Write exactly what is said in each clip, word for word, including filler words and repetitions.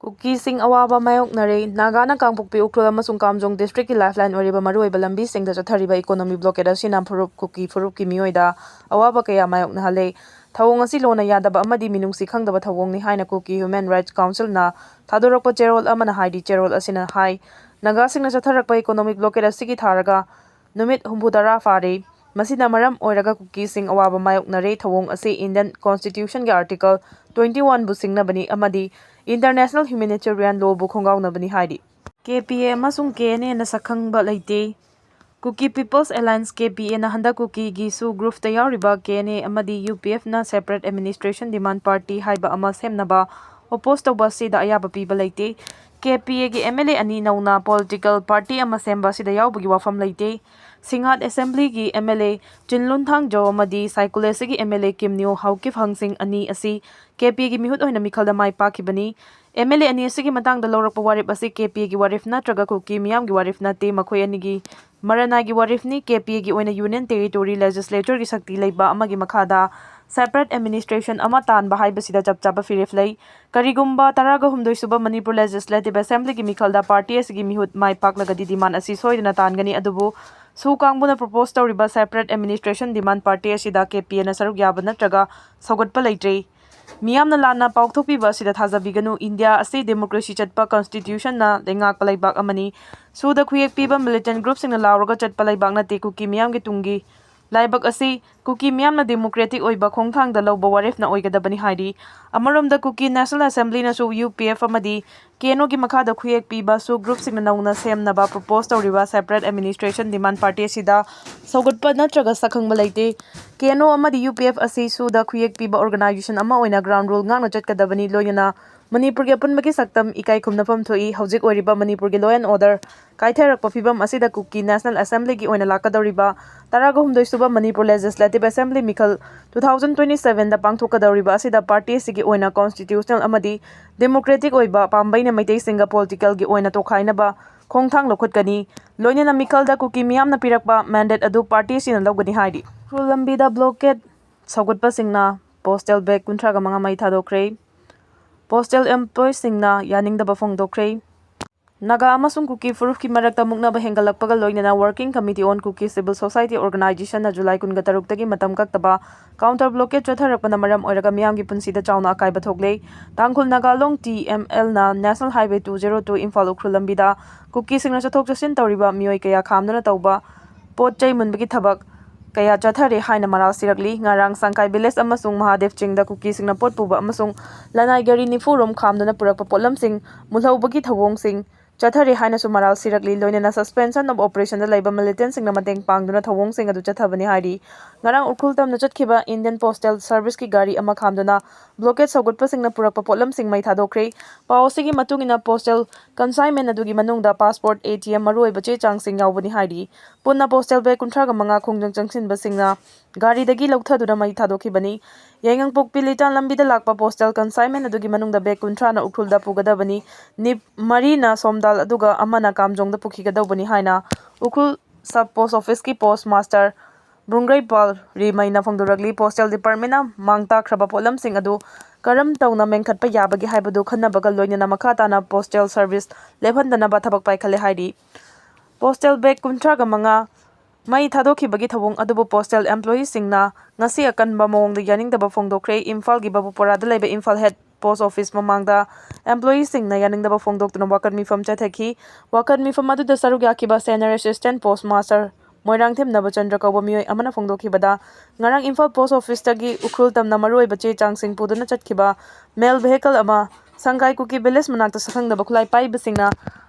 ꯀꯨꯀꯤꯁꯤꯡ ꯑꯋꯥꯕ ꯃꯥꯌꯣꯛꯅꯔꯦ꯫ ꯅꯥꯒꯥꯅ ꯀꯥꯡꯄꯣꯛꯄꯤ, ꯎꯈ꯭ꯔꯨꯜ ꯑꯃꯁꯨꯡ ꯀꯥꯝꯖꯣꯡ district ꯀꯤ lifeline ꯑꯣꯏꯔꯤꯕ ꯃꯔꯨꯑꯣꯏꯕ ꯂꯝꯕꯤꯁꯤꯡꯗ ꯆꯠꯊꯔꯤꯕ economic blockade ꯑꯁꯤꯅ ꯐꯨꯔꯨꯞ, ꯀꯨꯀꯤ ꯐꯨꯔꯨꯞꯀꯤ ꯃꯤꯑꯣꯏꯗ ꯑꯋꯥꯕ ꯀꯌꯥ ꯃꯥꯌꯣꯛꯅꯍꯜꯂꯦ꯫ ꯊꯧꯑꯣꯡ ꯑꯁꯤ ꯂꯣꯟꯅ ꯌꯥꯗꯕ ꯑꯃꯗꯤ ꯃꯤꯅꯨꯡꯁꯤ ꯈꯪꯗꯕ ꯊꯧꯑꯣꯡꯅꯤ ꯍꯥꯏꯅ ꯀꯨꯀꯤ Human Rights Council ꯅ ꯊꯥꯗꯣꯔꯛꯄ ꯆꯦꯔꯣꯜ ꯑꯃꯅ ꯍꯥꯏꯔꯤ꯫ ꯆꯦꯔꯣꯜ ꯑꯁꯤꯅ ꯍꯥꯏ, ꯅꯥꯒꯥꯁꯤꯡꯅ ꯆꯠꯊꯔꯛꯄ economic blockade ꯑꯁꯤꯒꯤ ꯊꯥꯔꯒ ꯅꯨꯃꯤꯠ ꯍꯨꯝꯐꯨꯇꯔꯥ ꯐꯥꯔꯦ꯫ ꯃꯁꯤꯅ ꯃꯔꯝ ꯑꯣꯏꯔꯒ ꯀꯨꯀꯤꯁꯤꯡ ꯑꯋꯥꯕ ꯃꯥꯌꯣꯛꯅꯔꯦ꯫ ꯊꯧꯑꯣꯡ ꯑꯁꯤ Indian Constitution ꯒꯤ Article twenty one ꯕꯨ ꯁꯤꯡꯅꯕꯅꯤ ꯑꯃꯗꯤ International Humanitarian Law ꯕꯨ ꯈꯣꯡꯒꯥꯎꯅꯕꯅꯤ ꯍꯥꯏꯔꯤ꯫ ꯀꯦ ꯄꯤ ꯑꯦ ꯑꯃꯁꯨꯡ ꯀꯦ ꯑꯦꯟ ꯑꯦꯅ ꯁꯛꯈꯪꯕ ꯂꯩꯇꯦ꯫ Kuki People's Alliance, K P ꯑꯦꯅ ꯍꯟꯗꯛ ꯀꯨꯀꯤꯒꯤ ꯁꯨ group ꯇ ꯌꯥꯎꯔꯤꯕ ꯀꯦ ꯑꯦꯟ ꯑꯦ ꯑꯃꯗꯤ ꯌꯨ ꯄꯤ ꯑꯦꯐ ꯅ separate administration demand party ꯍꯥꯏꯕ ꯑꯃ ꯁꯦꯝꯅꯕ oppose ꯇꯧꯕ ꯑꯁꯤꯗ ꯑꯌꯥꯕ ꯄꯤꯕ ꯂꯩꯇꯦ꯫ ꯀꯦ ꯄꯤ ꯑꯦꯒꯤ ꯑꯦꯝ ꯑꯦꯜ ꯑꯦ ꯑꯅꯤ ꯅꯧꯅ political party ꯑꯃ ꯁꯦꯝꯕ ꯑꯁꯤꯗ ꯌꯥꯎꯕꯒꯤ ꯋꯥꯐꯝ ꯂꯩꯇꯦ꯫ ꯁꯤꯡꯍꯥꯠ assembly ꯒꯤ ꯑꯦꯝ ꯑꯦꯜ ꯑꯦ ꯆꯤꯟꯂꯨꯟꯊꯥꯡ ꯖꯣ ꯑꯃꯗꯤ ꯁꯥꯏꯀꯨꯂꯦꯁꯤꯒꯤ ꯑꯦꯝ ꯑꯦꯜ ꯑꯦ ꯀꯤꯝꯅꯤꯌꯣ ꯍꯥꯎꯀꯤꯞ ꯍꯪꯁꯤꯡ ꯑꯅꯤ ꯑꯁꯤ ꯀꯦ ꯄꯤ ꯑꯦꯒꯤ ꯃꯤꯍꯨꯠ ꯑꯣꯏꯅ ꯃꯤꯈꯜꯗ ꯃꯥꯏ ꯄꯥꯛꯈꯤꯕꯅꯤ꯫ ꯑꯦꯝ ꯑꯦꯜ ꯑꯦ ꯑꯅꯤ ꯑꯁꯤꯒꯤ ꯃꯇꯥꯡꯗ ꯂꯧꯔꯛꯄ ꯋꯥꯔꯦꯞ ꯑꯁꯤ ꯀꯦ ꯄꯤ ꯑꯦꯒꯤ ꯋꯥꯔꯦꯞ ꯅꯠꯇ꯭ꯔꯒ ꯀꯨꯀꯤ ꯃꯤꯌꯥꯝꯒꯤ ꯋꯥꯔꯦꯞ ꯅꯠꯇꯦ꯫ ꯃꯈꯣꯏ ꯑꯅꯤꯒꯤ ꯃꯔꯅꯥꯏꯒꯤ ꯋꯥꯔꯦꯞꯅꯤ꯫ ꯀꯦ ꯄꯤ ꯑꯦꯒꯤ ꯑꯣꯏꯅ union territory legislature ꯒꯤ ꯁꯛꯇꯤ ꯂꯩꯕ ꯑꯃꯒꯤ ꯃꯈꯥꯗ separate administration ꯑꯃ ꯇꯥꯟꯕ ꯍꯥꯏꯕꯁꯤꯗ ꯆꯞ ꯆꯥꯕ ꯐꯤꯔꯦꯞ ꯂꯩ꯫ ꯀꯔꯤꯒꯨꯝꯕ ꯇꯔꯥꯒ ꯍꯨꯝꯗꯣꯏ ꯁꯨꯕ ꯃꯅꯤꯄꯨꯔ Legislative Assembly ꯒꯤ ꯃꯤꯈꯜꯗ party ꯑꯁꯤꯒꯤ ꯃꯤꯍꯨꯠ ꯃꯥꯏ ꯄꯥꯛꯂꯒꯗꯤ demand ꯑꯁꯤ ꯁꯣꯏꯗꯅ ꯇꯥꯟꯒꯅꯤ꯫ ꯑꯗꯨꯕꯨ ꯁꯨ ꯀꯥꯡꯕꯨꯅ propose ꯇꯧꯔꯤꯕ separate administration demand party ꯑꯁꯤꯗ ꯀꯦ ꯄꯤ ꯑꯦꯅ ꯁꯔꯨꯛ ꯌꯥꯕ ꯅꯠꯇ꯭ꯔꯒ ꯁꯧꯒꯠꯄ ꯂꯩꯇ꯭ꯔꯤ꯫ ꯃꯤꯌꯥꯝꯅ ꯂꯥꯟꯅ ꯄꯥꯎꯊꯣꯛꯄꯤꯕ ꯑꯁꯤꯗ ꯊꯥꯖꯕꯤꯒꯅꯨ꯫ ꯏꯟꯗꯤꯌꯥ ꯑꯁꯤ democracy ꯆꯠꯄ constitution ꯅ ꯂꯩꯉꯥꯛꯄ ꯂꯩꯕꯥꯛ ꯑꯃꯅꯤ꯫ ꯁꯨꯗ ꯈꯨꯌꯦꯛ ꯄꯤꯕ militant group ꯁꯤꯡꯅ ꯂꯥꯎꯔꯒ ꯆꯠꯄ ꯂꯩꯕꯥꯛ ꯅꯠꯇꯦ꯫ ꯀꯨꯀꯤ ꯃꯤꯌꯥꯝꯒꯤ ꯇꯨꯡꯒꯤ ꯂꯥꯏꯕꯛ ꯑꯁꯤ ꯀꯨꯀꯤ ꯃꯤꯌꯥꯝꯅ democratic ꯑꯣꯏꯕ ꯈꯣꯡꯊꯥꯡꯗ ꯂꯧꯕ ꯋꯥꯔꯦꯞꯅ ꯑꯣꯏꯒꯗꯕꯅꯤ ꯍꯥꯏꯔꯤ꯫ ꯑꯃꯔꯣꯝꯗ ꯀꯨꯀꯤ National Assembly ꯅꯁꯨ ꯌꯨ ꯄꯤ ꯑꯦꯐ ꯑꯃꯗꯤ ꯀꯦ ꯑꯦꯟ ꯑꯣ ꯒꯤ ꯃꯈꯥꯗ ꯈꯨꯌꯦꯛ ꯄꯤꯕ ꯁꯨ group ꯁꯤꯡꯅ ꯅꯧꯅ ꯁꯦꯝꯅꯕ propose ꯇꯧꯔꯤꯕ separate administration demand party ꯑꯁꯤꯗ ꯁꯧꯒꯠꯄ ꯅꯠꯇ꯭ꯔꯒ ꯁꯛꯈꯪꯕ ꯂꯩꯇꯦ꯫ ꯀꯦ ꯑꯦꯟ ꯑꯣ ꯑꯃꯗꯤ ꯌꯨ ꯄꯤ ꯑꯦꯐ ꯑꯁꯤ ꯁꯨꯗ ꯈꯨꯌꯦꯛ ꯄꯤꯕ organization ꯑꯃ ꯑꯣꯏꯅ ground rule ꯉꯥꯛꯅ ꯆꯠꯀꯗꯕꯅꯤ꯫ ꯂꯣꯏꯅꯅ ꯃꯅꯤꯄꯨꯔꯒꯤ ꯑꯄꯨꯟꯕꯒꯤ ꯁꯛꯇꯝ ꯏꯀꯥꯏ ꯈꯨꯝꯅꯐꯝ ꯊꯣꯛꯏ꯫ ꯍꯧꯖꯤꯛ ꯑꯣꯏꯔꯤꯕ ꯃꯅꯤꯄꯨꯔꯒꯤ law and order ꯀꯥꯏꯊꯔꯛꯄ ꯐꯤꯕꯝ ꯑꯁꯤꯗ ꯀꯨꯀꯤ National Assembly ꯒꯤ ꯑꯣꯏꯅ ꯂꯥꯛꯀꯗꯧꯔꯤꯕ ꯇꯔꯥꯒ ꯍꯨꯝꯗꯣꯏ ꯁꯨꯕ ꯃꯅꯤꯄꯨꯔ Legislative Assembly ꯃꯤꯈꯜ two thousand twenty seven ꯗ ꯄꯥꯡꯊꯣꯛꯀꯗꯧꯔꯤꯕ ꯑꯁꯤꯗ party ꯑꯁꯤꯒꯤ ꯑꯣꯏꯅ constitutional ꯑꯃꯗꯤ democratic ꯑꯣꯏꯕ ꯄꯥꯝꯕꯩꯅ ꯃꯩꯇꯩꯁꯤꯡꯒ political ꯒꯤ ꯑꯣꯏꯅ ꯇꯣꯈꯥꯏꯅꯕ ꯈꯣꯡꯊꯥꯡ ꯂꯧꯈꯠꯀꯅꯤ꯫ ꯂꯣꯏꯅꯅ ꯃꯤꯈꯜꯗ ꯀꯨꯀꯤ ꯃꯤꯌꯥꯝꯅ ꯄꯤꯔꯛꯄ mandate ꯑꯗꯨ party ꯑꯁꯤꯅ ꯂꯧꯒꯅꯤ ꯍꯥꯏꯔꯤ꯫ ꯎꯈ꯭ꯔꯨꯜ ꯂꯝꯕꯤꯗ blockade ꯁꯧꯒꯠꯄꯁꯤꯡꯅ postal bag ꯀꯨꯟꯊ꯭ꯔꯥꯒ ꯃꯉꯥ ꯃꯩ ꯊꯥꯗꯣꯛꯈ꯭ꯔꯦ꯫ Postal employeesꯁꯤꯡꯅ ꯌꯥꯅꯤꯡꯗꯕ ꯐꯣꯡꯗꯣꯛꯈ꯭ꯔꯦ꯫ ꯅꯥꯒꯥ ꯑꯃꯁꯨꯡ ꯀꯨꯀꯤ ꯐꯨꯔꯨꯞꯀꯤ ꯃꯔꯛꯇ ꯃꯨꯛꯅꯕ ꯍꯦꯟꯒꯠꯂꯛꯄꯒ ꯂꯣꯏꯅꯅ Working Committee on Kuki Civil Society Organizationꯅ July ꯀꯨꯟꯒ ꯇꯔꯨꯛꯇꯒꯤ ꯃꯇꯝ ꯀꯛꯇꯕ counter blockade ꯆꯠꯊꯔꯛꯄꯅ ꯃꯔꯝ ꯑꯣꯏꯔꯒ ꯃꯤꯌꯥꯝꯒꯤ ꯄꯨꯟꯁꯤꯗ ꯆꯥꯎꯅ ꯑꯀꯥꯏꯕ ꯊꯣꯛꯂꯦ꯫ ꯇꯥꯡꯈꯨꯜ ꯅꯥꯒꯥ ꯂꯣꯡ T M Lꯅ National Highway two zero two Imphal Ukhrul ꯂꯝꯕꯤꯗ ꯀꯨꯀꯤꯁꯤꯡꯅ ꯆꯠꯊꯣꯛ ꯆꯠꯁꯤꯟ ꯇꯧꯔꯤꯕ ꯃꯤꯑꯣꯏ ꯀꯌꯥ ꯈꯥꯝꯗꯨꯅ ꯇꯧꯕ ꯄꯣꯠ ꯆꯩ ꯃꯨꯟꯕꯒꯤ ꯊꯕꯛ ꯀꯌꯥ ꯆꯠꯊꯔꯦ ꯍꯥꯏꯅ ꯃꯔꯥꯜ ꯁꯤꯔꯛꯂꯤ꯫ ꯉꯔꯥꯡ ꯁꯪꯀꯥꯏ village ꯑꯃꯁꯨꯡ ꯃꯍꯥꯗꯦꯕ ꯆꯤꯡꯗ ꯀꯨꯀꯤꯁꯤꯡꯅ ꯄꯣꯠ ꯄꯨꯕ ꯑꯃꯁꯨꯡ ꯂꯅꯥꯏ ꯒꯥꯔꯤ ꯅꯤꯐꯨ ꯔꯣꯝ ꯈꯥꯝꯗꯨꯅ ꯄꯨꯔꯛꯄ ꯄꯣꯠꯂꯝꯁꯤꯡ ꯃꯨꯜꯍꯧꯕꯒꯤ ꯊꯧꯑꯣꯡꯁꯤꯡ ꯆꯠꯊꯔꯤ ꯍꯥꯏꯅꯁꯨ ꯃꯔꯥꯜ ꯁꯤꯔꯛꯂꯤ꯫ ꯂꯣꯏꯅꯅ suspension of operationꯗ ꯂꯩꯕ militantꯁꯤꯡꯅ ꯃꯇꯦꯡ ꯄꯥꯡꯗꯨꯅ ꯊꯧꯑꯣꯡꯁꯤꯡ ꯑꯗꯨ ꯆꯠꯊꯕꯅꯤ ꯍꯥꯏꯔꯤ꯫ ꯉꯔꯥꯡ ꯎꯈ꯭ꯔꯨꯜ ꯇꯝꯅ ꯆꯠꯈꯤꯕ Indian Postal Serviceꯀꯤ ꯒꯥꯔꯤ ꯑꯃ ꯈꯥꯝꯗꯨꯅ blockade ꯁꯧꯒꯠꯄꯁꯤꯡꯅ ꯄꯨꯔꯛꯄ ꯄꯣꯠꯂꯝꯁꯤꯡ ꯃꯩ ꯊꯥꯗꯣꯛꯈ꯭ꯔꯦ꯫ ꯄꯥꯎ ꯑꯁꯤꯒꯤ ꯃꯇꯨꯡ ꯏꯟꯅ postal consignment ꯑꯗꯨꯒꯤ ꯃꯅꯨꯡꯗ passport, A T M, ꯃꯔꯨꯑꯣꯏꯕ ꯆꯦ ꯆꯥꯡꯁꯤꯡ ꯌꯥꯎꯕꯅꯤ ꯍꯥꯏꯔꯤ꯫ ꯄꯨꯟꯅ postal bag ꯀꯨꯟꯊ꯭ꯔꯥꯒ ꯃꯉꯥ ꯈꯣꯡꯖꯪ ꯆꯪꯁꯤꯟꯕꯁꯤꯡꯅ ꯒꯥꯔꯤꯗꯒꯤ ꯂꯧꯊꯗꯨꯅ ꯃꯩ ꯊꯥꯗꯣꯛꯈꯤꯕꯅꯤ꯫ ꯌꯥꯏꯉꯪꯄꯣꯛꯄꯤ ꯂꯤꯇꯥꯟ ꯂꯝꯕꯤꯗ ꯂꯥꯛꯄ postal consignment ꯑꯗꯨꯒꯤ ꯃꯅꯨꯡꯗ bag ꯀꯨꯟꯊ꯭ꯔꯥꯅ ꯎꯈ꯭ꯔꯨꯜꯗ ꯄꯨꯒꯗꯕꯅꯤ꯫ ꯅꯤꯞ ꯃꯔꯤꯅ ꯁꯣꯝꯗꯥꯜ ꯑꯗꯨꯒ ꯑꯃꯅ ꯀꯥꯝꯖꯣꯡꯗ ꯄꯨꯈꯤꯒꯗꯧꯕꯅꯤ ꯍꯥꯏꯅ Ukhrul sub post officeꯀꯤ post master ꯕꯨꯡꯒ꯭ꯔꯩꯄꯥꯜ ꯔꯤꯃꯩꯅ ꯐꯣꯡꯗꯣꯔꯛꯂꯤ꯫ Postal departmentꯅ ꯃꯥꯡ ꯇꯥꯛꯈ꯭ꯔꯕ ꯄꯣꯠꯂꯝꯁꯤꯡ ꯑꯗꯨ ꯀꯔꯝ ꯇꯧꯅ ꯃꯦꯟꯈꯠꯄ ꯌꯥꯕꯒꯦ ꯍꯥꯏꯕꯗꯨ ꯈꯟꯅꯕꯒ ꯂꯣꯏꯅꯅ ꯃꯈꯥ ꯇꯥꯅ postal service ꯂꯦꯞꯍꯟꯗꯅꯕ ꯊꯕꯛ ꯄꯥꯏꯈꯠꯂꯦ ꯍꯥꯏꯔꯤ꯫ Postal bag ꯀꯨꯟꯊ꯭ꯔꯥꯒ ꯃꯉꯥ ꯃꯩ ꯊꯥꯗꯣꯛꯈꯤꯕꯒꯤ ꯊꯧꯑꯣꯡ ꯑꯗꯨꯕꯨ postal employeeꯁꯤꯡꯅ ꯉꯁꯤ ꯑꯀꯟꯕ ꯃꯑꯣꯡꯗ ꯌꯥꯅꯤꯡꯗꯕ ꯐꯣꯡꯗꯣꯛꯈ꯭ꯔꯦ꯫ ꯏꯝꯐꯥꯜꯒꯤ ꯕꯥꯕꯨꯄꯣꯔꯥꯗ ꯂꯩꯕ Imphal Head post office ꯃꯃꯥꯡꯗ employeeꯁꯤꯡꯅ ꯌꯥꯅꯤꯡꯗꯕ ꯐꯣꯡꯗꯣꯛꯇꯨꯅ ꯋꯥꯀꯠ ꯃꯤꯐꯝ ꯆꯠꯊꯈꯤ꯫ ꯋꯥꯀꯠ ꯃꯤꯐꯝ ꯑꯗꯨꯗ ꯁꯔꯨꯛ ꯌꯥꯈꯤꯕ senior assistant post master Moirangthem ꯅꯕꯆꯟꯗ꯭ꯔ ꯀꯧꯕ ꯃꯤꯑꯣꯏ ꯑꯃꯅ ꯐꯣꯡꯗꯣꯛꯈꯤꯕꯗ, ꯉꯔꯥꯡ ꯏꯝꯐꯥꯜ post officeꯇꯒꯤ ꯎꯈ꯭ꯔꯨꯜ ꯇꯝꯅ ꯃꯔꯨꯑꯣꯏꯕ ꯆꯦ ꯆꯥꯡꯁꯤꯡ ꯄꯨꯗꯨꯅ ꯆꯠꯈꯤꯕ mail vehicle ꯑꯃ ꯁꯪꯒꯥꯏ ꯀꯨꯀꯤ village ꯃꯅꯥꯛꯇ ꯁꯛꯈꯪꯗꯕ ꯈꯨꯠꯂꯥꯏ ꯄꯥꯏꯕꯁꯤꯡꯅ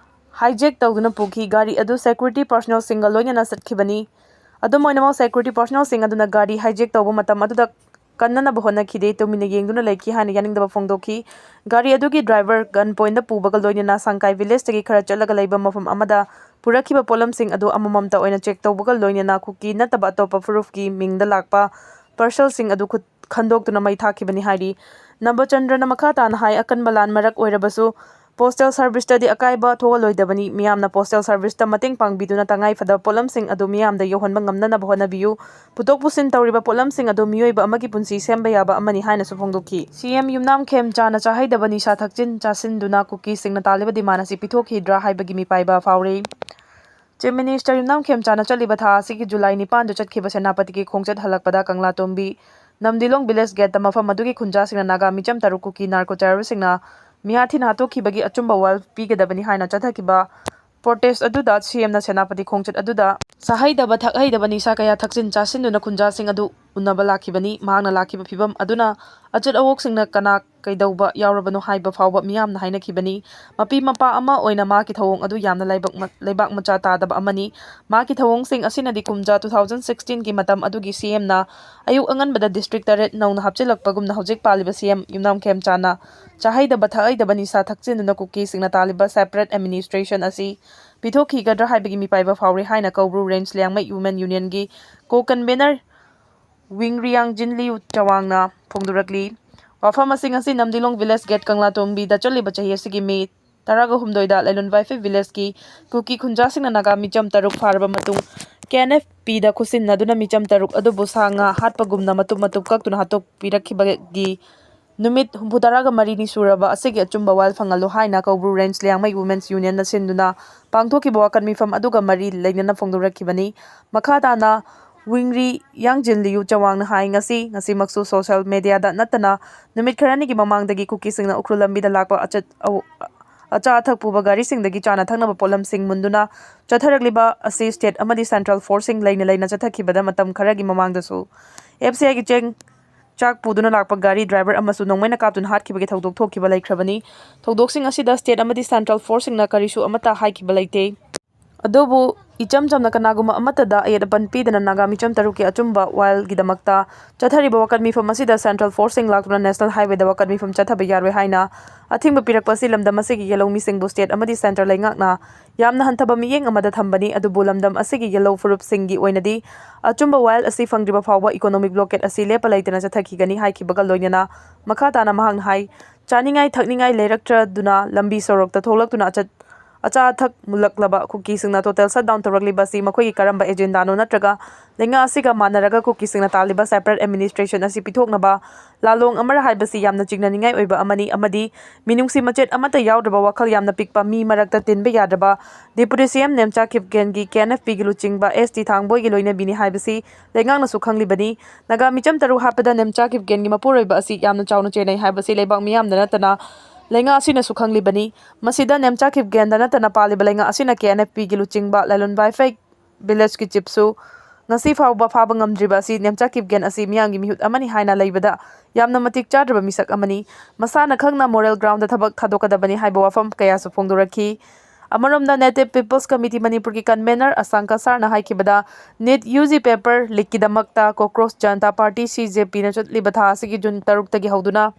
hijack ꯇꯧꯗꯨꯅ ꯄꯨꯈꯤ꯫ ꯒꯥꯔꯤ ꯑꯗꯨ security personnelꯁꯤꯡꯒ ꯂꯣꯏꯅꯅ ꯆꯠꯈꯤꯕꯅꯤ꯫ ꯑꯗꯨꯝ ꯑꯣꯏꯅꯃꯛ, security personnelꯁꯤꯡ ꯑꯗꯨꯅ ꯒꯥꯔꯤ hijack ꯇꯧꯕ ꯃꯇꯝ ꯑꯗꯨꯗ ꯀꯟꯅꯅꯕ ꯍꯣꯠꯅꯈꯤꯗꯦ, ꯇꯨꯃꯤꯟꯅ ꯌꯦꯡꯗꯨꯅ ꯂꯩꯈꯤ ꯍꯥꯏꯅ ꯌꯥꯅꯤꯡꯗꯕ ꯐꯣꯡꯗꯣꯛꯈꯤ꯫ ꯒꯥꯔꯤ ꯑꯗꯨꯒꯤ driver gun pointꯗ ꯄꯨꯕꯒ ꯂꯣꯏꯅꯅ ꯁꯪꯀꯥꯏ villageꯇꯒꯤ ꯈꯔ ꯆꯠꯂꯒ ꯂꯩꯕ ꯃꯐꯝ ꯑꯃꯗ ꯄꯨꯔꯛꯈꯤꯕ ꯄꯣꯠꯂꯝꯁꯤꯡ ꯑꯗꯨ ꯑꯃꯃꯝꯇ ꯑꯣꯏꯅ check ꯇꯧꯕꯒ ꯂꯣꯏꯅꯅ ꯀꯨꯀꯤ ꯅꯠꯇꯕ ꯑꯇꯣꯞꯄ ꯐꯨꯔꯨꯞꯀꯤ ꯃꯤꯡꯗ ꯂꯥꯛꯄ parcelꯁꯤꯡ ꯑꯗꯨ ꯈꯨꯠ ꯈꯟꯗꯣꯛꯇꯨꯅ ꯃꯩ ꯊꯥꯈꯤꯕꯅꯤ ꯍꯥꯏꯔꯤ꯫ ꯅꯕꯆꯟꯗ꯭ꯔꯅ ꯃꯈꯥ ꯇꯥꯅ ꯍꯥꯏ, ꯑꯀꯟꯕ ꯂꯥꯟ ꯃꯔꯛ ꯑꯣꯏꯔꯕꯁꯨ Postal Serviceꯇꯗꯤ ꯑꯀꯥꯏꯕ ꯊꯣꯛꯍꯜꯂꯣꯏꯗꯕꯅꯤ꯫ ꯃꯤꯌꯥꯝꯅ Postal Serviceꯇ ꯃꯇꯦꯡ ꯄꯥꯡꯕꯤꯗꯨꯅ ꯇꯉꯥꯏ ꯐꯗꯕ ꯄꯣꯠꯂꯝꯁꯤꯡ ꯑꯗꯨ ꯃꯤꯌꯥꯝꯗ ꯌꯧꯍꯟꯕ ꯉꯝꯅꯅꯕ ꯍꯣꯠꯅꯕꯤꯌꯨ꯫ ꯄꯨꯊꯣꯛ ꯄꯨꯁꯤꯟ ꯇꯧꯔꯤꯕ ꯄꯣꯠꯂꯝꯁꯤꯡ ꯑꯗꯨ ꯃꯤꯑꯣꯏꯕ ꯑꯃꯒꯤ ꯄꯨꯟꯁꯤ ꯁꯦꯝꯕ ꯌꯥꯕ ꯑꯃꯅꯤ ꯍꯥꯏꯅꯁꯨ ꯐꯣꯡꯗꯣꯛꯈꯤ꯫ ꯁꯤ ꯑꯦꯝ ꯌꯨꯝꯅꯥꯝ ꯈꯦꯝꯆꯥꯅ ꯆꯥꯍꯩꯗꯕ ꯅꯤꯁꯥ ꯊꯛꯆꯤꯟ ꯆꯥꯁꯤꯟꯗꯨꯅ ꯀꯨꯀꯤꯁꯤꯡꯅ ꯇꯥꯜꯂꯤꯕ demand ꯑꯁꯤ ꯄꯤꯊꯣꯛꯈꯤꯗ꯭ꯔꯥ ꯍꯥꯏꯕꯒꯤ ꯃꯤꯄꯥꯏꯕ ꯐꯥꯎꯔꯤ꯫ Chief Minister ꯌꯨꯝꯅꯥꯝ ꯈꯦꯝꯆꯥꯅ ꯆꯠꯂꯤꯕ ꯊꯥ ꯑꯁꯤꯒꯤ ꯖꯨꯂꯥꯏ ꯅꯤꯄꯥꯟꯗ ꯆꯠꯈꯤꯕ ꯁꯦꯅꯥꯄꯇꯤꯒꯤ ꯈꯣꯡꯆꯠ ꯍꯜꯂꯛꯄꯗ ꯀꯪꯂꯥꯇꯣꯡꯕꯤ ꯅꯝꯗꯤꯂꯣꯡ village gateꯇ ꯃꯐꯝ ꯑꯗꯨꯒꯤ ꯈꯨꯟꯖꯥꯁꯤꯡꯅ ꯅꯥꯒꯥ ꯃꯤꯆꯝ ꯇꯔꯨꯛ ꯀꯨꯀꯤ narco terroristꯁꯤꯡꯅ ꯃꯤꯍꯥꯊꯤꯅ ꯍꯥꯠꯇꯣꯛꯈꯤꯕꯒꯤ ꯑꯆꯨꯝꯕ ꯋꯥꯌꯦꯜ ꯄꯤꯒꯗꯕꯅꯤ ꯍꯥꯏꯅ ꯆꯠꯊꯈꯤꯕ protest ꯑꯗꯨꯗ ꯁꯤ ꯑꯦꯝꯅ ꯁꯦꯅꯥꯄꯇꯤ ꯈꯣꯡꯆꯠ ꯑꯗꯨꯗ ꯆꯥꯍꯩꯗꯕ ꯊꯛꯍꯩꯗꯕ ꯅꯤꯁꯥ ꯀꯌꯥ ꯊꯛꯆꯤꯟ ꯆꯥꯁꯤꯟꯗꯨꯅ ꯈꯨꯟꯖꯥꯁꯤꯡ ꯑꯗꯨ ꯎꯅꯕ ꯂꯥꯛꯈꯤꯕꯅꯤ꯫ ꯃꯍꯥꯛꯅ ꯂꯥꯛꯈꯤꯕ ꯐꯤꯚꯝ ꯑꯗꯨꯅ ꯑꯆꯦꯠ ꯑꯋꯣꯛꯁꯤꯡꯅ ꯀꯅꯥ ꯀꯩꯗꯧꯕ ꯌꯥꯎꯔꯕꯅꯣ ꯍꯥꯏꯕ ꯐꯥꯎꯕ ꯃꯤꯌꯥꯝꯅ ꯍꯥꯏꯅꯈꯤꯕꯅꯤ꯫ ꯃꯄꯤ ꯃꯄꯥ ꯑꯃ ꯑꯣꯏꯅ ꯃꯍꯥꯛꯀꯤ ꯊꯧꯑꯣꯡ ꯑꯗꯨ ꯌꯥꯝꯅ ꯂꯩꯕꯥꯛ ꯃ-, ꯂꯩꯕꯥꯛ ꯃꯆꯥ ꯇꯥꯗꯕ ꯑꯃꯅꯤ꯫ ꯃꯍꯥꯛꯀꯤ ꯊꯧꯑꯣꯡꯁꯤꯡ ꯑꯁꯤꯅꯗꯤ ꯀꯨꯝꯖꯥ two thousand sixteenꯒꯤ ꯃꯇꯝ ꯑꯗꯨꯒꯤ ꯁꯤ ꯑꯦꯝꯅ ꯑꯌꯨꯛ ꯑꯉꯟꯕꯗ district ꯇꯔꯦꯠ ꯅꯧꯅ ꯍꯥꯞꯆꯤꯜꯂꯛꯄꯒꯨꯝꯅ ꯍꯧꯖꯤꯛ ꯄꯥꯜꯂꯤꯕ ꯁꯤ ꯑꯦꯝ ꯌꯨꯝꯅꯥꯝ ꯈꯦꯝꯆꯥꯅ ꯆꯥꯍꯩꯗꯕ ꯊꯛꯍꯩꯗꯕ ꯅꯤꯁꯥ ꯊꯛꯆꯤꯟꯗꯨꯅ ꯀꯨꯀꯤꯁꯤꯡꯅ ꯇꯥꯜꯂꯤꯕ separate administration ꯑꯁꯤ ꯄꯤꯊꯣꯛꯈꯤꯒꯗ꯭ꯔꯥ ꯍꯥꯏꯕꯒꯤ ꯃꯤꯄꯥꯏꯕ ꯐꯥꯎꯔꯤ ꯍꯥꯏꯅ ꯀꯧꯕ꯭ꯔꯨ Range ꯂꯤꯌꯥꯡꯃꯩ Women Unionꯒꯤ co-convener ꯋꯤꯡꯔꯤꯌꯥꯡ ꯖꯤꯟꯂꯤꯌꯨ ꯆꯋꯥꯡꯅ ꯐꯣꯡꯗꯣꯔꯛꯂꯤ꯫ ꯋꯥꯐꯝꯁꯤꯡ ꯑꯁꯤ ꯅꯝꯗꯤꯂꯣꯡ village gate ꯀꯪꯂꯥꯇꯣꯡꯕꯤꯗ ꯆꯠꯂꯤꯕ ꯆꯍꯤ ꯑꯁꯤꯒꯤ ꯃꯦ ꯇꯔꯥꯒ ꯍꯨꯝꯗꯣꯏꯗ ꯂꯩꯂꯣꯟ ꯋꯥꯏꯐꯩ villageꯀꯤ ꯀꯨꯀꯤ ꯈꯨꯟꯖꯥꯁꯤꯡꯅ ꯅꯥꯒꯥ ꯃꯤꯆꯝ ꯇꯔꯨꯛ ꯐꯥꯔꯕ ꯃꯇꯨꯡ ꯀꯦ ꯑꯦꯟ ꯑꯦꯐ ꯄꯤꯗ ꯈꯨꯠꯁꯤꯟꯅꯗꯨꯅ ꯃꯤꯆꯝ ꯇꯔꯨꯛ ꯑꯗꯨꯕꯨ ꯁꯥ ꯉꯥ ꯍꯥꯠꯄꯒꯨꯝꯅ ꯃꯇꯨꯞ ꯃꯇꯨꯞ ꯀꯛꯇꯨꯅ ꯍꯥꯠꯇꯣꯛꯄꯤꯔꯛꯈꯤꯕꯒꯤ ꯅꯨꯃꯤꯠ ꯍꯨꯝꯐꯨꯇꯔꯥꯒ ꯃꯔꯤꯅꯤ ꯁꯨꯔꯕ ꯑꯁꯤꯒꯤ ꯑꯆꯨꯝꯕ ꯋꯥꯌꯦꯜ ꯐꯪꯍꯜꯂꯨ ꯍꯥꯏꯅ ꯀꯧꯕ꯭ꯔꯨ Range ꯂꯤꯌꯥꯡꯃꯩ Women's Unionꯅ ꯁꯤꯟꯗꯨꯅ ꯄꯥꯡꯊꯣꯛꯈꯤꯕ ꯋꯥꯀꯠ ꯃꯤꯐꯝ ꯑꯗꯨꯒ ꯃꯔꯤ ꯂꯩꯅꯅ ꯐꯣꯡꯗꯣꯔꯛꯈꯤꯕꯅꯤ꯫ ꯃꯈꯥ ꯇꯥꯅ ꯋꯤꯡꯔꯤ ꯌꯥꯡꯖꯤꯟꯂꯤꯌꯨ ꯆꯋꯥꯡꯅ ꯍꯥꯏ, ꯉꯁꯤ, ꯉꯁꯤꯃꯛꯁꯨ social mediaꯗ ꯅꯠꯇꯅ ꯅꯨꯃꯤꯠ ꯈꯔꯅꯤꯒꯤ ꯃꯃꯥꯡꯗꯒꯤ ꯀꯨꯀꯤꯁꯤꯡꯅ ꯎꯈ꯭ꯔꯨꯜ ꯂꯝꯕꯤꯗ ꯂꯥꯛꯄ ꯑꯆꯠ-, ꯑꯧ-, ꯑꯆꯥ ꯑꯊꯛ ꯄꯨꯕ ꯒꯥꯔꯤꯁꯤꯡꯗꯒꯤ ꯆꯥꯅ ꯊꯛꯅꯕ ꯄꯣꯠꯂꯝꯁꯤꯡ ꯃꯨꯟꯗꯨꯅ ꯆꯠꯊꯔꯛꯂꯤꯕ ꯑꯁꯤ state ꯑꯃꯗꯤ central forceꯁꯤꯡ ꯂꯩꯅ ꯂꯩꯅ ꯆꯠꯊꯈꯤꯕꯗ ꯃꯇꯝ ꯈꯔꯒꯤ ꯃꯃꯥꯡꯗꯁꯨ F C Iꯒꯤ ꯆꯦꯡ ꯆꯥꯛ ꯄꯨꯗꯨꯅ ꯂꯥꯛꯄ ꯒꯥꯔꯤ driver ꯑꯃꯁꯨ ꯅꯣꯡꯃꯩꯅ ꯀꯥꯞꯇꯨꯅ ꯍꯥꯠꯈꯤꯕꯒꯤ ꯊꯧꯗꯣꯛ ꯊꯣꯛꯈꯤꯕ ꯂꯩꯈ꯭ꯔꯕꯅꯤ꯫ ꯊꯧꯗꯣꯛꯁꯤꯡ ꯑꯁꯤꯗ state ꯑꯃꯗꯤ central forceꯁꯤꯡꯅ ꯀꯔꯤꯁꯨ ꯑꯃꯠꯇ ꯍꯥꯏꯈꯤꯕ ꯂꯩꯇꯦ꯫ ꯑꯗꯨꯕꯨ ꯏꯆꯝ ꯆꯝꯅ ꯀꯅꯥꯒꯨꯝꯕ ꯑꯃꯠꯇꯗ ꯑꯌꯦꯠ ꯑꯄꯟ ꯄꯤꯗꯅ ꯅꯥꯒꯥ ꯃꯤꯆꯝ ꯇꯔꯨꯛꯀꯤ ꯑꯆꯨꯝꯕ ꯋꯥꯌꯦꯜꯒꯤꯗꯃꯛꯇ ꯆꯠꯊꯔꯤꯕ ꯋꯥꯀꯠ ꯃꯤꯐꯝ ꯑꯁꯤꯗ central forceꯁꯤꯡ ꯂꯥꯛꯇꯨꯅ national highwayꯗ ꯋꯥꯀꯠ ꯃꯤꯐꯝ ꯆꯠꯊꯕ ꯌꯥꯔꯣꯏ ꯍꯥꯏꯅ ꯑꯊꯤꯡꯕ ꯄꯤꯔꯛꯄ ꯑꯁꯤ ꯂꯝꯗꯝ ꯑꯁꯤꯒꯤ ꯌꯦꯜꯍꯧꯃꯤꯁꯤꯡꯕꯨ state ꯑꯃꯗꯤ centre ꯂꯩꯉꯥꯛꯅ ꯌꯥꯝꯅ ꯍꯟꯊꯕ ꯃꯤꯠꯌꯦꯡ ꯑꯃꯗ ꯊꯝꯕꯅꯤ꯫ ꯑꯗꯨꯕꯨ ꯂꯝꯗꯝ ꯑꯁꯤꯒꯤ ꯌꯦꯜꯍꯧ ꯐꯨꯔꯨꯞꯁꯤꯡꯒꯤ ꯑꯣꯏꯅꯗꯤ ꯑꯆꯨꯝꯕ ꯋꯥꯌꯦꯜ ꯑꯁꯤ ꯐꯪꯗ꯭ꯔꯤꯕ ꯐꯥꯎꯕ economic blockade ꯑꯁꯤ ꯂꯦꯞꯄ ꯂꯩꯇꯅ ꯆꯠꯊꯈꯤꯒꯅꯤ ꯍꯥꯏꯈꯤꯕꯒ ꯂꯣꯏꯅꯅ ꯃꯈꯥ ꯇꯥꯅ ꯃꯍꯥꯛꯅ ꯍꯥꯏ, ꯆꯥꯅꯤꯡꯉꯥꯏ ꯊꯛꯅꯤꯡꯉꯥꯏ ꯂꯩꯔꯛꯇ꯭ꯔꯗꯨꯅ ꯂꯝꯕꯤ ꯁꯣꯔꯣꯛꯇ ꯊꯣꯛꯂꯛꯇꯨꯅ ꯑꯆꯠ ꯑꯆꯥ ꯑꯊꯛ ꯃꯨꯜꯂꯛꯂꯕ ꯀꯨꯀꯤꯁꯤꯡꯅ ꯇꯣꯇꯦꯜ ꯁꯠ ꯗꯥꯎꯟ ꯇꯧꯔꯛꯂꯤꯕ ꯑꯁꯤ ꯃꯈꯣꯏꯒꯤ ꯀꯔꯝꯕ ꯑꯦꯖꯦꯟꯗꯥꯅꯣ ꯅꯠꯇ꯭ꯔꯒ ꯂꯩꯉꯥꯛ ꯑꯁꯤꯒ ꯃꯥꯟꯅꯔꯒ ꯀꯨꯀꯤꯁꯤꯡꯅ ꯇꯥꯜꯂꯤꯕ ꯁꯦꯄꯔꯦꯠ ꯑꯦꯗꯃꯤꯅꯤꯁꯇ꯭ꯔꯦꯁꯟ ꯑꯁꯤ ꯄꯤꯊꯣꯛꯅꯕ ꯂꯥꯂꯣꯡ ꯑꯃꯔ ꯍꯥꯏꯕꯁꯤ ꯌꯥꯝꯅ ꯆꯤꯡꯅꯅꯤꯡꯉꯥꯏ ꯑꯣꯏꯕ ꯑꯃꯅꯤ ꯑꯃꯗꯤ ꯃꯤꯅꯨꯡꯁꯤ ꯃꯆꯦꯠ ꯑꯃꯠꯇ ꯌꯥꯎꯗ꯭ꯔꯕ, ꯋꯥꯈꯜ ꯌꯥꯝꯅ ꯄꯤꯛꯄ, ꯃꯤ ꯃꯔꯛꯇ ꯇꯤꯟꯕ ꯌꯥꯗ꯭ꯔꯕ ꯗꯤꯄꯨꯇꯤ ꯁꯤ M Nemcha ꯀꯤꯞꯒꯦꯟꯒꯤ K and F ꯄꯤꯒꯤ ꯂꯨꯆꯤꯡꯕ ꯑꯦꯁ ꯇꯤ ꯊꯥꯡꯕꯣꯏꯒꯤ ꯂꯣꯏꯅꯕꯤꯅꯤ ꯍꯥꯏꯕꯁꯤ ꯂꯩꯉꯥꯛꯅꯁꯨ ꯈꯪꯂꯤꯕꯅꯤ꯫ ꯅꯥꯒꯥ ꯃꯤꯆꯝ ꯇꯔꯨꯛ ꯍꯥꯠꯄꯗ ꯅꯦꯝꯆꯥ ꯀꯤꯞꯒꯦꯟꯒꯤ ꯃꯄꯨꯔꯣꯏꯕ ꯑꯁꯤ ꯌꯥꯝꯅ ꯆꯥꯎꯅ ꯆꯦꯟꯅꯩ ꯍꯥꯏꯕꯁꯤ ꯂꯩꯕꯥꯛ ꯃꯤꯌꯥꯝꯗ ꯅꯠꯇꯅ ꯂꯩꯉꯥꯛ ꯑꯁꯤꯅꯁꯨ ꯈꯪꯂꯤꯕꯅꯤ꯫ ꯃꯁꯤꯗ ꯅꯦꯝꯆꯥ ꯀꯤꯞꯒꯦꯟꯗ ꯅꯠꯇꯅ ꯄꯥꯜꯂꯤꯕ ꯂꯩꯉꯥꯛ ꯑꯁꯤꯅ ꯀꯦ ꯑꯦꯟ ꯑꯦꯐ ꯄꯤꯒꯤ ꯂꯨꯆꯤꯡꯕ ꯂꯥꯂꯣꯟ ꯕꯥꯏꯐꯩ ꯚꯤꯂꯦꯖꯀꯤ ꯆꯤꯞꯁꯨ ꯉꯁꯤ ꯐꯥꯎꯕ ꯐꯥꯕ ꯉꯝꯗ꯭ꯔꯤꯕ ꯑꯁꯤ ꯅꯦꯝꯆꯥ ꯀꯤꯞꯒꯦꯟ ꯑꯁꯤ ꯃꯤꯌꯥꯝꯒꯤ ꯃꯤꯍꯨꯠ ꯑꯃꯅꯤ ꯍꯥꯏꯅ ꯂꯩꯕꯗ ꯌꯥꯝꯅ ꯃꯇꯤꯛ ꯆꯥꯗ꯭ꯔꯕ ꯃꯤꯁꯛ ꯑꯃꯅꯤ꯫ ꯃꯁꯥꯅ ꯈꯪꯅ ꯃꯣꯔꯦꯜ ꯒ꯭ꯔꯥꯎꯟꯗ ꯊꯕꯛ ꯊꯥꯗꯣꯛꯀꯗꯕꯅꯤ ꯍꯥꯏꯕ ꯋꯥꯐꯝ ꯀꯌꯥꯁꯨ ꯐꯣꯡꯗꯣꯔꯛꯈꯤ꯫ ꯑꯃꯔꯣꯝꯗ ꯅꯦꯇꯤꯚ ꯄꯤꯄꯜꯁ ꯀꯃꯤꯇꯤ ꯃꯅꯤꯄꯨꯔꯒꯤ ꯀꯟꯚꯦꯅꯔ ꯑꯁꯥꯡꯀ ꯁꯥꯔꯅ ꯍꯥꯏꯈꯤꯕꯗ, ꯅꯤꯠ ꯌꯨ ꯖꯤ ꯄꯦꯄꯔ ꯂꯤꯛꯀꯤꯗꯃꯛꯇ ꯀꯣꯀ꯭ꯔꯣꯁ ꯖꯅꯇꯥ ꯄꯥꯔꯇꯤ, ꯁꯤ ꯖꯦ ꯄꯤꯅ ꯆꯠꯂꯤꯕ ꯊꯥ ꯑꯁꯤꯒꯤ ꯖꯨꯟ ꯇꯔꯨꯛꯇꯒꯤ ꯍꯧꯗꯨꯅ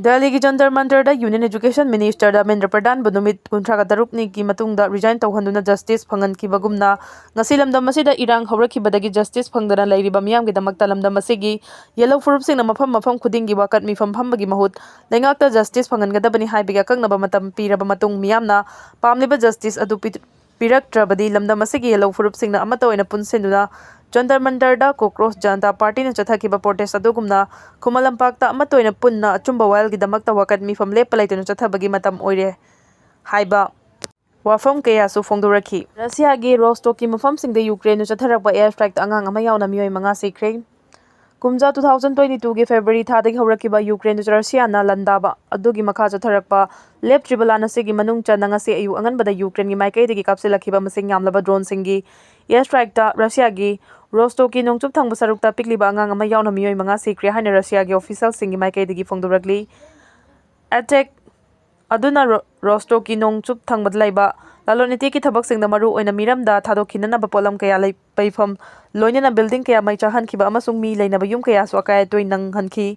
ꯗꯦꯜꯂꯤꯒꯤ ꯖꯟꯇꯔ ꯃꯟꯇꯔꯗ ꯌꯨꯅꯤꯌꯟ ꯑꯦꯖꯨꯀꯦꯁꯟ ꯃꯤꯅꯤꯁꯇꯔ ꯙꯔꯃꯦꯟꯗ꯭ꯔ ꯄ꯭ꯔꯙꯥꯟꯕꯨ ꯅꯨꯃꯤꯠ ꯀꯨꯟꯊ꯭ꯔꯥꯒ ꯇꯔꯨꯛꯅꯤꯒꯤ ꯃꯇꯨꯡꯗ ꯔꯤꯖꯥꯏꯟ ꯇꯧꯍꯟꯗꯨꯅ ꯖꯁꯇꯤꯁ ꯐꯪꯍꯟꯈꯤꯕꯒꯨꯝꯅ, ꯉꯁꯤ ꯂꯝꯗꯝ ꯑꯁꯤꯗ ꯏꯔꯥꯡ ꯍꯧꯔꯛꯈꯤꯕꯗꯒꯤ ꯖꯁꯇꯤꯁ ꯐꯪꯗꯅ ꯂꯩꯔꯤꯕ ꯃꯤꯌꯥꯝꯒꯤꯗꯃꯛꯇ ꯂꯝꯗꯝ ꯑꯁꯤꯒꯤ ꯌꯦꯜꯍꯧ ꯐꯨꯔꯨꯞꯁꯤꯡꯅ ꯃꯐꯝ ꯃꯐꯝ ꯈꯨꯗꯤꯡꯒꯤ ꯋꯥꯀꯠ ꯃꯤꯐꯝ ꯐꯝꯕꯒꯤ ꯃꯍꯨꯠ ꯂꯩꯉꯥꯛꯇ ꯖꯁꯇꯤꯁ ꯐꯪꯍꯟꯒꯗꯕꯅꯤ ꯍꯥꯏꯕꯒꯤ ꯑꯀꯛꯅꯕ ꯃꯇꯝ ꯄꯤꯔꯕ ꯃꯇꯨꯡ, ꯃꯤꯌꯥꯝꯅ ꯄꯥꯝꯂꯤꯕ ꯖꯁꯇꯤꯁ ꯑꯗꯨ ꯄꯤ-, ꯄꯤꯔꯛꯇ꯭ꯔꯕꯗꯤ ꯂꯝꯗꯝ ꯑꯁꯤꯒꯤ ꯌꯦꯜꯍꯧ ꯐꯨꯔꯨꯞꯁꯤꯡꯅ ꯑꯃꯠꯇ ꯑꯣꯏꯅ ꯄꯨꯟꯁꯤꯟꯗꯨꯅ ꯖꯟꯇꯔ ꯃꯟꯇꯔꯗ ꯀꯣꯀ꯭ꯔꯣꯁ ꯖꯅꯇꯥ ꯄꯥꯔꯇꯤꯅ ꯆꯠꯊꯈꯤꯕ ꯄ꯭ꯔꯣꯇꯦꯁ ꯑꯗꯨꯒꯨꯝꯅ ꯈꯨꯃꯟ ꯂꯝꯄꯥꯛꯇ ꯑꯃꯠꯇ ꯑꯣꯏꯅ ꯄꯨꯟꯅ ꯑꯆꯨꯝꯕ ꯋꯥꯌꯦꯜꯒꯤꯗꯃꯛꯇ ꯋꯥꯀꯠ ꯃꯤꯐꯝ ꯂꯦꯞꯄ ꯂꯩꯇꯅ ꯆꯠꯊꯕꯒꯤ ꯃꯇꯝ ꯑꯣꯏꯔꯦ ꯍꯥꯏꯕ ꯋꯥꯐꯝ ꯀꯌꯥꯁꯨ ꯐꯣꯡꯗꯣꯔꯛꯈꯤ꯫ ꯔꯁꯤꯌꯥꯒꯤ ꯔꯣꯁꯇꯣꯛꯀꯤ ꯃꯐꯝꯁꯤꯡꯗ ꯌꯨꯀ꯭ꯔꯦꯟꯅ ꯆꯠꯊꯔꯛꯄ ꯑꯦꯌꯔ ꯁ꯭ꯇ꯭ꯔꯥꯏꯛꯇ ꯑꯉꯥꯡ ꯑꯃ ꯌꯥꯎꯅ ꯃꯤꯑꯣꯏ ꯃꯉꯥ ꯁꯤꯈ꯭ꯔꯦ꯫ ꯀꯨꯝꯖꯥ two thousand twenty twoꯒꯤ ꯐꯦꯕ꯭ꯔꯨꯋꯥꯔꯤ ꯊꯥꯗꯒꯤ ꯍꯧꯔꯛꯈꯤꯕ ꯌꯨꯀ꯭ꯔꯦꯟꯗ ꯔꯁꯤꯌꯥꯅ ꯂꯥꯟꯗꯥꯕ ꯑꯗꯨꯒꯤ ꯃꯈꯥ ꯆꯠꯊꯔꯛꯄ ꯂꯦꯞꯇ꯭ꯔꯤꯕ ꯂꯥꯟ ꯑꯁꯤꯒꯤ ꯃꯅꯨꯡ ꯆꯟꯅ ꯉꯁꯤ ꯑꯌꯨꯛ ꯑꯉꯟꯕꯗ ꯌꯨꯀ꯭ꯔꯦꯟꯒꯤ ꯃꯥꯏꯀꯩꯗꯒꯤ ꯀꯥꯞꯁꯤꯜꯂꯛꯈꯤꯕ ꯃꯁꯤꯡ ꯌꯥꯝꯂꯕ ꯗ꯭ꯔꯣꯟꯁꯤꯡꯒꯤ ꯑꯦꯌꯔ ꯁ꯭ꯇ꯭ꯔꯥꯏꯛꯇ ꯔꯁꯤꯌꯥꯒꯤ ꯔꯣꯁꯇꯣꯛꯀꯤ ꯅꯣꯡꯆꯨꯞ ꯊꯪꯕ ꯁꯔꯨꯛꯇ ꯄꯤꯛꯂꯤꯕ ꯑꯉꯥꯡ ꯑꯃ ꯌꯥꯎꯅ ꯃꯤꯑꯣꯏ ꯃꯉꯥ ꯁꯤꯈ꯭ꯔꯦ ꯍꯥꯏꯅ ꯔꯁꯤꯌꯥꯒꯤ ꯑꯣꯐꯤꯁꯤꯌꯦꯜꯁꯤꯡꯒꯤ ꯃꯥꯏꯀꯩꯗꯒꯤ ꯐꯣꯡꯗꯣꯔꯛꯂꯤ꯫ ꯑꯦꯇꯦꯛ ꯑꯗꯨꯅ ꯔꯣ-, ꯔꯣꯁꯇꯣꯛꯀꯤ ꯅꯣꯡꯆꯨꯞ ꯊꯪꯕꯗ ꯂꯩꯕ ꯂꯂꯣꯟ ꯏꯇꯤꯛꯀꯤ ꯊꯕꯛꯁꯤꯡꯗ ꯃꯔꯨ ꯑꯣꯏꯅ ꯃꯤꯔꯝꯗ ꯊꯥꯗꯣꯛꯈꯤꯅꯅꯕ ꯄꯣꯠꯂꯝ ꯀꯌꯥ ꯂꯩ-, ꯄꯩꯐꯝ, ꯂꯣꯏꯅꯅ ꯕꯤꯜꯗꯤꯡ ꯀꯌꯥ ꯃꯩ ꯆꯥꯍꯟꯈꯤꯕ ꯑꯃꯁꯨꯡ ꯃꯤ ꯂꯩꯅꯕ ꯌꯨꯝ ꯀꯌꯥꯁꯨ ꯑꯀꯥꯏ ꯑꯇꯣꯏ ꯅꯪꯍꯟꯈꯤ꯫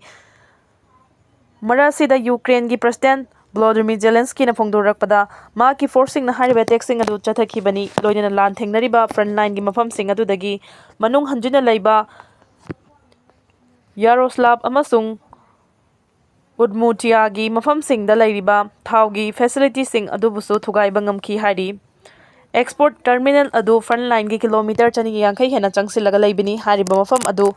ꯃꯔꯛ ꯑꯁꯤꯗ ꯌꯨꯀ꯭ꯔꯦꯟꯒꯤ ꯄ꯭ꯔꯁꯤꯗꯦꯟꯠ ꯚꯣꯂꯣꯗꯤꯃꯤꯔ ꯖꯦꯂꯦꯟꯁꯀꯤꯅ ꯐꯣꯡꯗꯣꯔꯛꯄꯗ, ꯃꯍꯥꯛꯀꯤ ꯐꯣꯔꯁꯁꯤꯡꯅ ꯍꯥꯏꯔꯤꯕ ꯑꯦꯇꯦꯛꯁꯤꯡ ꯑꯗꯨ ꯆꯠꯊꯈꯤꯕꯅꯤ, ꯂꯣꯏꯅꯅ ꯂꯥꯟ ꯊꯦꯡꯅꯔꯤꯕ ꯐ꯭ꯔꯟꯠ ꯂꯥꯏꯟꯒꯤ ꯃꯐꯝꯁꯤꯡ ꯑꯗꯨꯗꯒꯤ ꯃꯅꯨꯡ ꯍꯟꯖꯤꯟꯅ ꯂꯩꯕ ꯌꯥꯔꯣꯁꯂꯥꯚ ꯑꯃꯁꯨꯡ ꯎꯗꯃꯨꯇꯤꯌꯥꯒꯤ ꯃꯐꯝꯁꯤꯡꯗ ꯂꯩꯔꯤꯕ ꯊꯥꯎꯒꯤ facility ꯁꯤꯡ ꯑꯗꯨꯕꯨꯁꯨ ꯊꯨꯒꯥꯏꯕ ꯉꯝꯈꯤ ꯍꯥꯏꯔꯤ꯫ Export terminal ꯑꯗꯨ front line ꯒꯤ kilometre ꯆꯅꯤꯒ ꯌꯥꯡꯈꯩ ꯍꯦꯟꯅ ꯆꯪꯁꯤꯜꯂꯒ ꯂꯩꯕꯅꯤ꯫ ꯍꯥꯏꯔꯤꯕ ꯃꯐꯝ ꯑꯗꯨ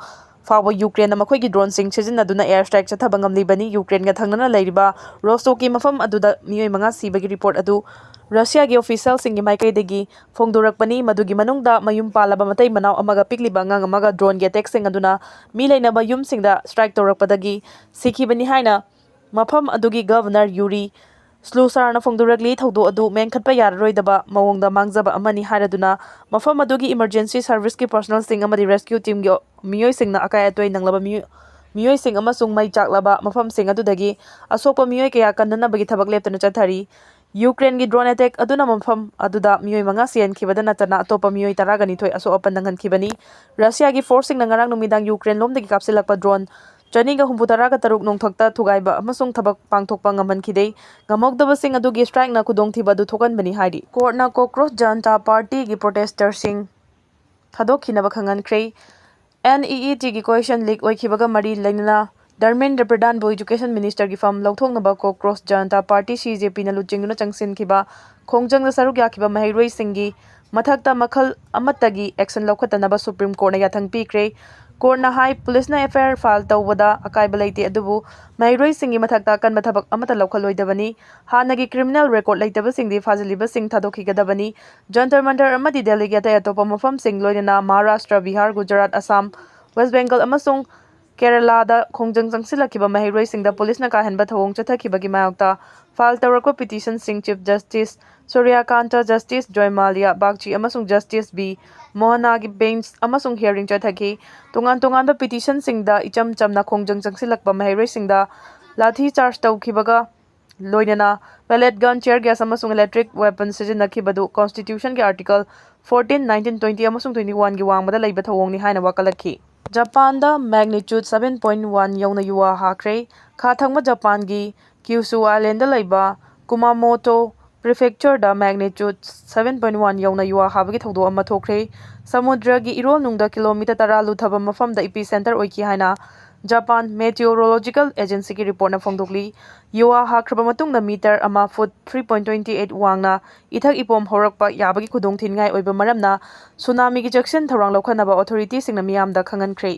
ꯐꯥꯎꯕ ꯌꯨꯀ꯭ꯔꯦꯟꯅ ꯃꯈꯣꯏꯒꯤ drone ꯁꯤꯡ ꯁꯤꯖꯤꯟꯅꯗꯨꯅ air strike ꯆꯠꯊꯕ ꯉꯝꯂꯤꯕꯅꯤ꯫ ꯌꯨꯀ꯭ꯔꯦꯟꯒ ꯊꯪꯅꯅ ꯂꯩꯔꯤꯕ ꯔꯣꯁꯇꯣꯛꯀꯤ ꯃꯐꯝ ꯑꯗꯨꯗ ꯃꯤꯑꯣꯏ ꯃꯉꯥ ꯁꯤꯕꯒꯤ report ꯑꯗꯨ ꯔꯁꯤꯌꯥꯒꯤ official ꯁꯤꯡꯒꯤ ꯃꯥꯏꯀꯩꯗꯒꯤ ꯐꯣꯡꯗꯣꯔꯛꯄꯅꯤ꯫ ꯃꯗꯨꯒꯤ ꯃꯅꯨꯡꯗ ꯃꯌꯨꯝ ꯄꯥꯜꯂꯕ ꯃꯇꯩ ꯃꯅꯥꯎ ꯑꯃꯒ ꯄꯤꯛꯂꯤꯕ ꯑꯉꯥꯡ ꯑꯃꯒ drone ꯒꯤ attack ꯁꯤꯡ ꯑꯗꯨꯅ ꯃꯤ ꯂꯩꯅꯕ ꯌꯨꯝꯁꯤꯡꯗ strike ꯇꯧꯔꯛꯄꯗꯒꯤ ꯁꯤꯈꯤꯕꯅꯤ ꯍꯥꯏꯅ ꯃꯐꯝ ꯑꯗꯨꯒꯤ Governor ꯌꯨꯔꯤ ꯁ꯭ꯂꯨꯁꯥꯔꯅ ꯐꯣꯡꯗꯣꯔꯛꯂꯤ꯫ ꯊꯧꯗꯣꯛ ꯑꯗꯨ ꯃꯦꯟꯈꯠꯄ ꯌꯥꯔꯔꯣꯏꯗꯕ ꯃꯑꯣꯡꯗ ꯃꯥꯡꯖꯕ ꯑꯃꯅꯤ ꯍꯥꯏꯔꯗꯨꯅ ꯃꯐꯝ ꯑꯗꯨꯒꯤ emergency service ꯀꯤ personnel ꯁꯤꯡ ꯑꯃꯗꯤ rescue team ꯒꯤ ꯃꯤꯑꯣꯏꯁꯤꯡꯅ ꯑꯀꯥꯏ ꯑꯇꯣꯏ ꯅꯪꯂꯕ ꯃꯤꯑꯣꯏ-, ꯃꯤꯑꯣꯏꯁꯤꯡ ꯑꯃꯁꯨꯡ ꯃꯩ ꯆꯥꯛꯂꯕ ꯃꯐꯝꯁꯤꯡ ꯑꯗꯨꯗꯒꯤ ꯑꯁꯣꯛꯄ ꯃꯤꯑꯣꯏ ꯀꯌꯥ ꯀꯟꯅꯅꯕꯒꯤ ꯊꯕꯛ ꯂꯦꯞꯇꯅ ꯆꯠꯊꯔꯤ꯫ ꯌꯨꯀ꯭ꯔꯦꯟꯒꯤ drone attack ꯑꯗꯨꯅ ꯃꯐꯝ ꯑꯗꯨꯗ ꯃꯤꯑꯣꯏ ꯃꯉꯥ ꯁꯤꯍꯟꯈꯤꯕꯗ ꯅꯠꯇꯅ ꯑꯇꯣꯞꯄ ꯃꯤꯑꯣꯏ ꯇꯔꯥꯒ ꯅꯤꯊꯣꯏ ꯑꯁꯣꯛ ꯑꯄꯟ ꯅꯪꯍꯟꯈꯤꯕꯅꯤ꯫ ꯔꯁꯤꯌꯥꯒꯤ force ꯁꯤꯡꯅ ꯉꯔꯥꯡ ꯅꯨꯃꯤꯗꯥꯡ ꯌꯨꯀ꯭ꯔꯦꯟ ꯂꯣꯝꯗꯒꯤ ꯀꯥꯞꯁꯤꯜꯂꯛꯄ drone ꯆꯅꯤꯒ ꯍꯨꯝꯐꯨ ꯇꯔꯥꯒ ꯇꯔꯨꯛ ꯅꯣꯡꯊꯛꯇ ꯊꯨꯒꯥꯏꯕ ꯑꯃꯁꯨꯡ ꯊꯕꯛ ꯄꯥꯡꯊꯣꯛꯄ ꯉꯝꯍꯟꯈꯤꯗꯦ꯫ ꯉꯝꯍꯧꯗꯕꯁꯤꯡ ꯑꯗꯨꯒꯤ strike ꯅ ꯈꯨꯗꯣꯡꯊꯤꯕ ꯑꯗꯨ ꯊꯣꯛꯍꯟꯕꯅꯤ ꯍꯥꯏꯔꯤ꯫ Court ꯅ Cockroach Janata Party ꯒꯤ protester ꯁꯤꯡ ꯊꯥꯗꯣꯛꯈꯤꯅꯕ ꯈꯪꯍꯟꯈ꯭ꯔꯦ꯫ N E E T ꯒꯤ cohesion leak ꯑꯣꯏꯈꯤꯕꯒ ꯃꯔꯤ ꯂꯩꯅꯅ ꯙꯔꯃꯦꯟꯗ꯭ꯔ ꯄ꯭ꯔꯙꯥꯟꯕꯨ Education Minister ꯒꯤ ꯐꯝ ꯂꯧꯊꯣꯛꯅꯕ Cockroach Janata Party, C J P ꯅ ꯂꯨꯆꯤꯡꯗꯨꯅ ꯆꯪꯁꯤꯟꯈꯤꯕ ꯈꯣꯡꯖꯪꯗ ꯁꯔꯨꯛ ꯌꯥꯈꯤꯕ ꯃꯍꯩꯔꯣꯏꯁꯤꯡꯒꯤ ꯃꯊꯛꯇ ꯃꯈꯜ ꯑꯃꯠꯇꯒꯤ action ꯂꯧꯈꯠꯇꯅꯕ Supreme Court ꯅ ꯌꯥꯊꯪ ꯄꯤꯈ꯭ꯔꯦ꯫ Court ꯅ ꯍꯥꯏ, police ꯅ F I R file ꯇꯧꯕꯗ ꯑꯀꯥꯏꯕ ꯂꯩꯇꯦ, ꯑꯗꯨꯕꯨ ꯃꯍꯩꯔꯣꯏꯁꯤꯡꯒꯤ ꯃꯊꯛꯇ ꯑꯀꯟꯕ ꯊꯕꯛ ꯑꯃꯠꯇ ꯂꯧꯈꯠꯂꯣꯏꯗꯕꯅꯤ꯫ ꯍꯥꯟꯅꯒꯤ criminal record ꯂꯩꯇꯕꯁꯤꯡꯗꯤ ꯐꯥꯖꯤꯜꯂꯤꯕꯁꯤꯡ ꯊꯥꯗꯣꯛꯈꯤꯒꯗꯕꯅꯤ꯫ ꯖꯟꯇꯔ ꯃꯟꯇꯔ ꯑꯃꯗꯤ ꯗꯦꯜꯂꯤꯒꯤ ꯑꯇꯩ ꯑꯇꯣꯞꯄ ꯃꯐꯝꯁꯤꯡ, ꯂꯣꯏꯅꯅ ꯃꯍꯥꯔꯥꯁꯇ꯭ꯔ, ꯕꯤꯍꯥꯔ, ꯒꯨꯖꯔꯥꯠ, ꯑꯁꯥꯝ, ꯋꯦꯁ ꯕꯦꯡꯒꯜ ꯑꯃꯁꯨꯡ ꯀꯦꯔꯂꯥꯗ ꯈꯣꯡꯖꯪ ꯆꯪꯁꯤꯜꯂꯛꯈꯤꯕ ꯃꯍꯩꯔꯣꯏꯁꯤꯡꯗ police ꯅ ꯀꯥꯍꯦꯟꯕ ꯊꯧꯑꯣꯡ ꯆꯠꯊꯈꯤꯕꯒꯤ ꯃꯥꯌꯣꯛꯇ file ꯇꯧꯔꯛꯄ petition ꯁꯤꯡ Chief Justice ꯁꯨꯔ꯭ꯌꯀꯥꯟꯇ, Justice ꯖꯣꯏꯃꯥꯂꯤꯌꯥ ꯕꯥꯒꯆꯤ ꯑꯃꯁꯨꯡ Justice ꯕꯤ ꯃꯣꯍꯅꯥꯒꯤ bench ꯑꯃꯁꯨꯡ hearing ꯆꯠꯊꯈꯤ꯫ ꯇꯣꯉꯥꯟ ꯇꯣꯉꯥꯟꯕ petition ꯁꯤꯡꯗ ꯏꯆꯝ ꯆꯝꯅ ꯈꯣꯡꯖꯪ ꯆꯪꯁꯤꯜꯂꯛꯄ ꯃꯍꯩꯔꯣꯏꯁꯤꯡꯗ ꯂꯥꯊꯤ charge ꯇꯧꯈꯤꯕꯒ ꯂꯣꯏꯅꯅ pellet gun, tear gas ꯑꯃꯁꯨꯡ electric weapon ꯁꯤꯖꯤꯟꯅꯈꯤꯕꯗꯨ constitution ꯒꯤ article fourteen, nineteen, twenty ꯑꯃꯁꯨꯡ twenty one ꯒꯤ ꯋꯥꯡꯃꯗ ꯂꯩꯕ ꯊꯧꯑꯣꯡꯅꯤ ꯍꯥꯏꯅ ꯋꯥꯀꯠꯂꯛꯈꯤ꯫ ꯖꯄꯥꯟꯗ magnitude seven point one ꯌꯧꯅ ꯌꯨꯋꯥ ꯍꯥꯈ꯭ꯔꯦ꯫ ꯈꯥ ꯊꯪꯕ ꯖꯄꯥꯟꯒꯤ ꯀ꯭ꯌꯨꯁꯨ island ꯗ ꯂꯩꯕ ꯀꯨꯃꯥꯃꯣꯇꯣ prefecture ꯗ magnitude seven point one ꯌꯧꯅ ꯌꯨꯋꯥ ꯍꯥꯕꯒꯤ ꯊꯧꯗꯣꯛ ꯑꯃ ꯊꯣꯛꯈ꯭ꯔꯦ꯫ ꯁꯃꯨꯗ꯭ꯔꯒꯤ ꯏꯔꯣꯜꯅꯨꯡꯗ kilometre ꯇꯔꯥ ꯂꯨꯊꯕ ꯃꯐꯝꯗ epicentre ꯑꯣꯏꯈꯤ ꯍꯥꯏꯅ ꯖꯄꯥꯟ ꯃꯦꯇꯤꯑꯣꯔꯣꯂꯣꯖꯤꯀꯦꯜ ꯑꯦꯖꯦꯟꯁꯤꯒꯤ ꯔꯤꯄꯣꯔꯠꯅ ꯐꯣꯡꯗꯣꯛꯂꯤ꯫ ꯌꯣꯋꯥ ꯍꯥꯈ꯭ꯔꯕ ꯃꯇꯨꯡꯗ ꯃꯤꯇꯔ ꯑꯃ food three point twenty eight ꯋꯥꯡꯅ ꯏꯊꯛ ꯏꯄꯣꯝ ꯍꯧꯔꯛꯄ ꯌꯥꯕꯒꯤ ꯈꯨꯗꯣꯡꯊꯤꯅꯤꯡꯉꯥꯏ ꯑꯣꯏꯕ ꯃꯔꯝꯅ ꯁꯨꯅꯥꯃꯤꯒꯤ ꯆꯦꯛꯁꯤꯟ ꯊꯧꯔꯥꯡ ꯂꯧꯈꯠꯅꯕ ꯑꯣꯊꯣꯔꯤꯇꯤꯁꯤꯡꯅ ꯃꯤꯌꯥꯝꯗ ꯈꯪꯍꯟꯈ꯭ꯔꯦ꯫